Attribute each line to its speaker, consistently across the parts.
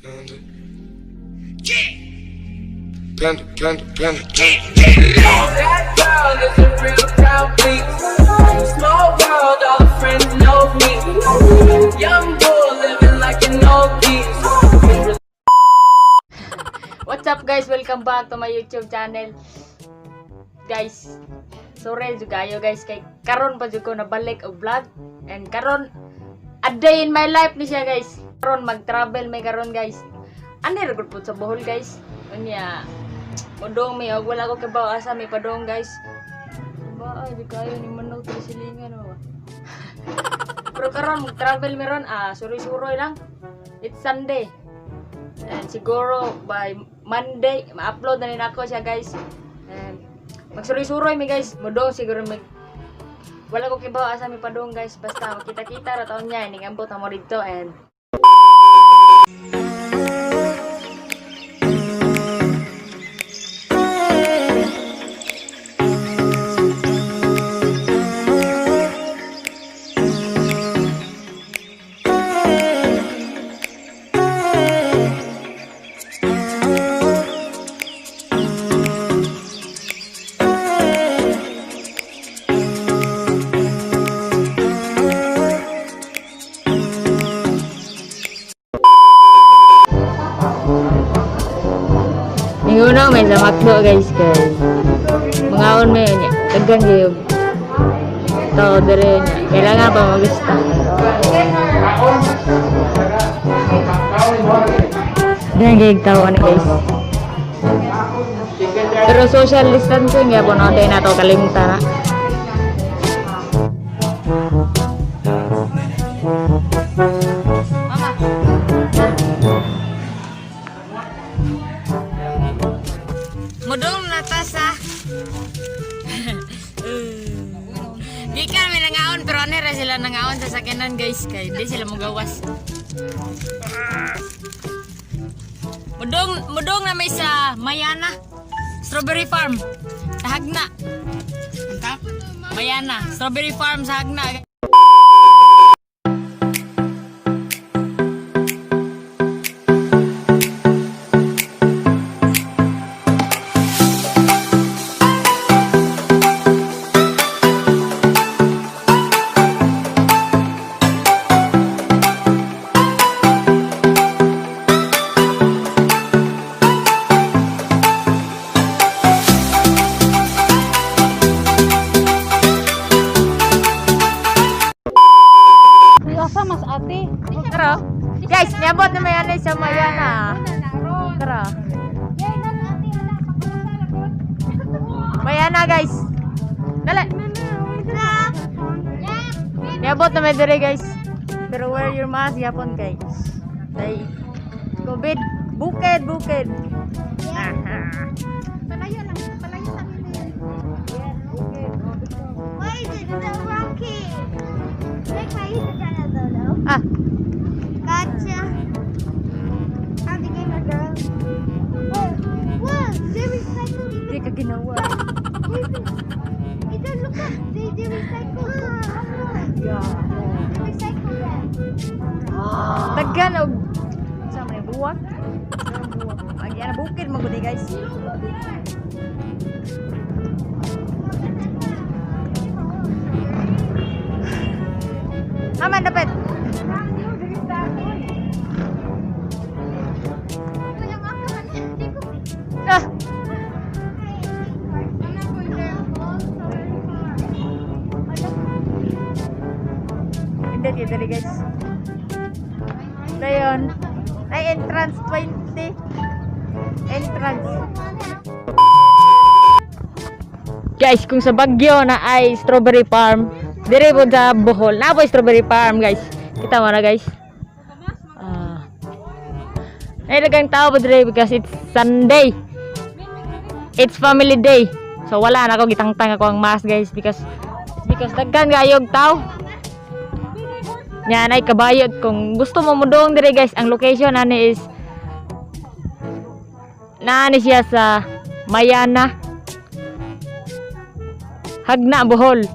Speaker 1: Panda. Panda, panda, panda, panda.
Speaker 2: That girl is a real crowd please. Small world, all the friends know me. Young bull living like an old geese.
Speaker 3: What's up, guys? Welcome back to my YouTube channel. Guys, sorry jud kayo, guys, kay karon pa jud ko nabalik og vlog and karon a day in my life ni siya, guys. Karon mag-travel may karon, guys. Ani ra gud pud sa Bohol, guys. Unya modong mi og wala ko kibaw asa mi padong, guys. Ba ay di kayo ni manok sa silingan oh. Pero karon mag-travel meron suroy-suroy lang. It's Sunday. And siguro by Monday, ma-upload na rin ako siya, guys. And magsuroy-suroy mi, guys. Mudong siguro mag wala ko kibaw asa mi padong, guys. Basta makita-kita ra taon niya ining ambot na mo dito and Ningunaw may sa McDo, guys, kay mangaon may niya. Daghan kayo. Tao dire niya. Kailangan pa magusta. Daghan kayo tao ani, guys. Pero social distancing ya po natin na to kalimta na. Mudong na ta sa. Di kami nangaon pero ano ra sila nangaon sa sakyanan, guys, kay di sila mogawas. Mudong mudong na may sa Mayana Strawberry Farm sa Hagna. Mayana Strawberry Farm sa Hagna.
Speaker 4: Asa mas ate?
Speaker 3: Tara. Guys, niabot na may anay sa Mayana. Tara. Mayana, guys. Dala. Niabot na may dire, guys. Pero wear your mask yapon guys. Kay COVID. Bukid, bukid. Aha.
Speaker 4: Palayo lang, palayo sa amin.
Speaker 5: Why is it so rocky? Make my YouTube channel though, no?
Speaker 3: Ah,
Speaker 5: Gotcha. I'm the gamer girl. Whoa, whoa, they recycle
Speaker 3: di
Speaker 5: even.
Speaker 3: ka ginawa.
Speaker 5: It does look up. They recycle.
Speaker 3: Yeah.
Speaker 5: They recycle them.
Speaker 3: Daghan og sa may buwak. Buwak. Agi ana bukid man gud eh, guys. Aman dapat. Ah, hindi dito dali, guys. Dayon. Ay, entrance 20. Entrance. Guys, kung sa Baguio na ay strawberry farm, dire po sa Bohol. Na po strawberry farm, guys. Kita mo na, guys. Ah. Ay, dagang tao po dire because it's Sunday. It's family day. So wala na ako gitangtang ako ang mask, guys, because daghan kayog tao. Yan ay kabayot kung gusto mo mudong dire, guys, ang location ani is naani siya sa Mayana. Hagna, Bohol.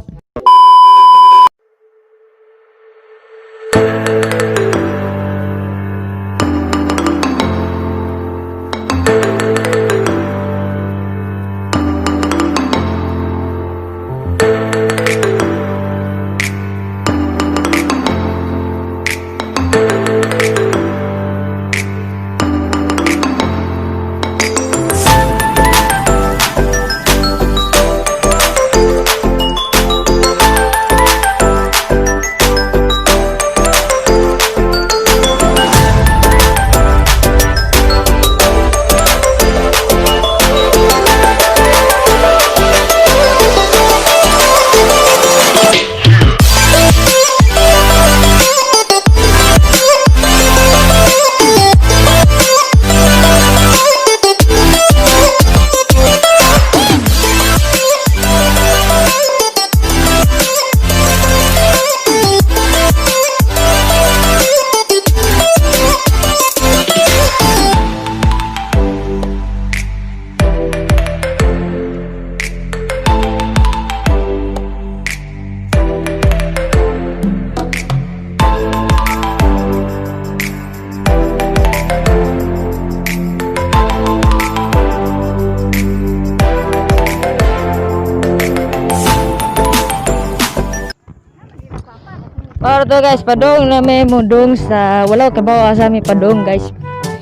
Speaker 3: to, guys, padong na may mudong sa wala ko kabaw asa mi padong, guys.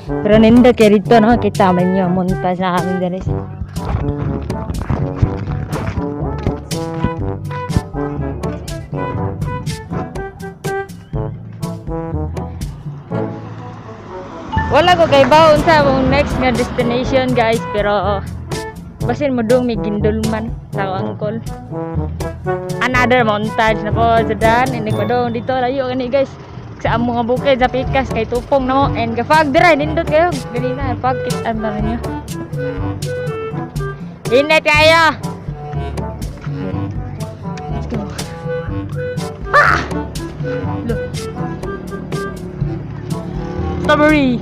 Speaker 3: Pero nindot kay dito, no, kita man niyo montage na kami diri. Wala ko kay baon sa among next nga destination, guys, pero basin mo dong may gindulman sa akong uncle. Another montage na po sa dan ini ko dong dito, layo kani, guys, sa among nga bukid sa pikas kay tupong na mo and gafag dira. Nindot kayo ganina, fog, kit an ba ninyo? Init kayo. Let's go. Ah! Look. Strawberry.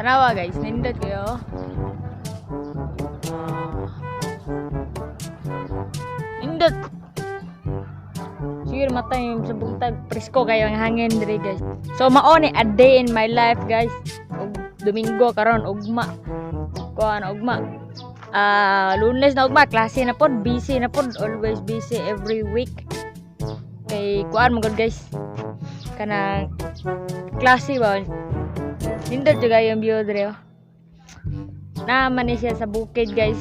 Speaker 3: Tanawa, guys, nindot kayo. Ah. Nindot. Siguro mata yung sa buntag, presko kayo ang hangin diri, guys. So mao ni a day in my life, guys. Ug Domingo karon, ugma. Kuan, ugma. Ah, Lunes na ugma, klase na pod, busy na pod, always busy every week. Kay kuan mo gud, guys. Kanang klase ba? Nindot juga yung view diri, oh. Naman ni siya sa bukid, guys.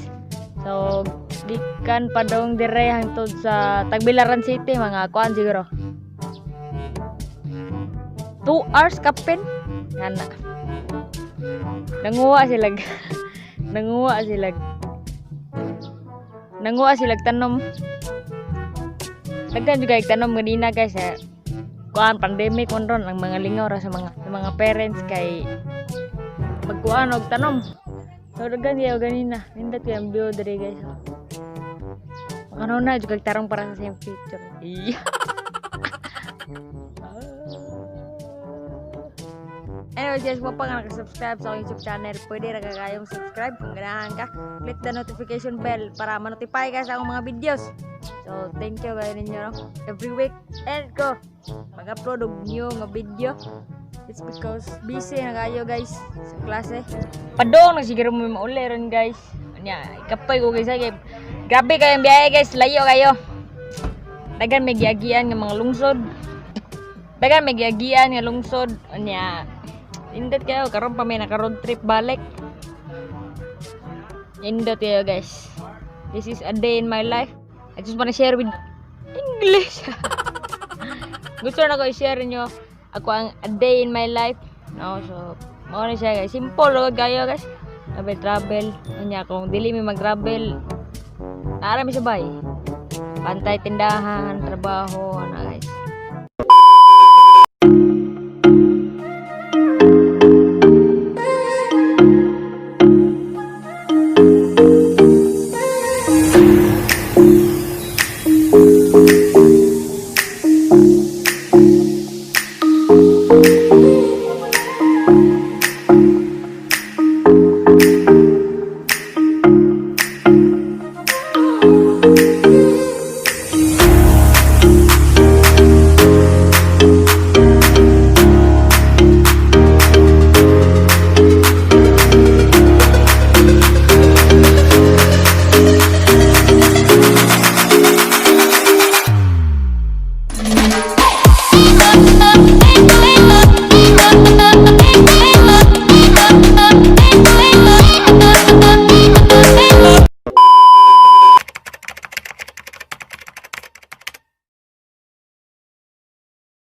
Speaker 3: So gikan pa dong dire hangtod sa Tagbilaran City, mga kuan siguro. 2 hours kapin. Ngana. Nanguha sila. Nanguha sila. Nanguha sila tanom. Daghan juga tanom ganina, guys, eh. Kuan, pandemic man ron, ang mga lingaw ra sa mga parents kay magkuan og tanom. So daghan kayo ganina. Nindot kayo ang view diri, guys. Ano na juga tarong para sa same picture. Iya. Anyway guys, kung pa nga nakasubscribe sa akong YouTube channel, pwede ra ka kayong subscribe kung ganahan ka. Click the notification bell para ma-notify ka sa akong mga videos. So, thank you kayo ninyo, no? Every week, and ko mag-upload og new nga video. It's because busy na kayo, guys, sa klase. Padong na siguro mo mauli ron, guys. Nya, ikapoy ko, guys, ay, grabe kayo ang biyahe, guys, layo kayo. Dagan may giagian nga mga lungsod. Dagan may giagian nga lungsod. Nya, indot kayo karon pa may naka road trip balik. Indot kayo, guys. This is a day in my life. I just wanna share with English. Gusto na ko i-share niyo ako ang a day in my life. No, so mao na siya, guys. Simple ra kayo, guys. Travel travel. Unya kung dili mi mag-travel, ara mi sa bay. Pantay tindahan, trabaho, ana.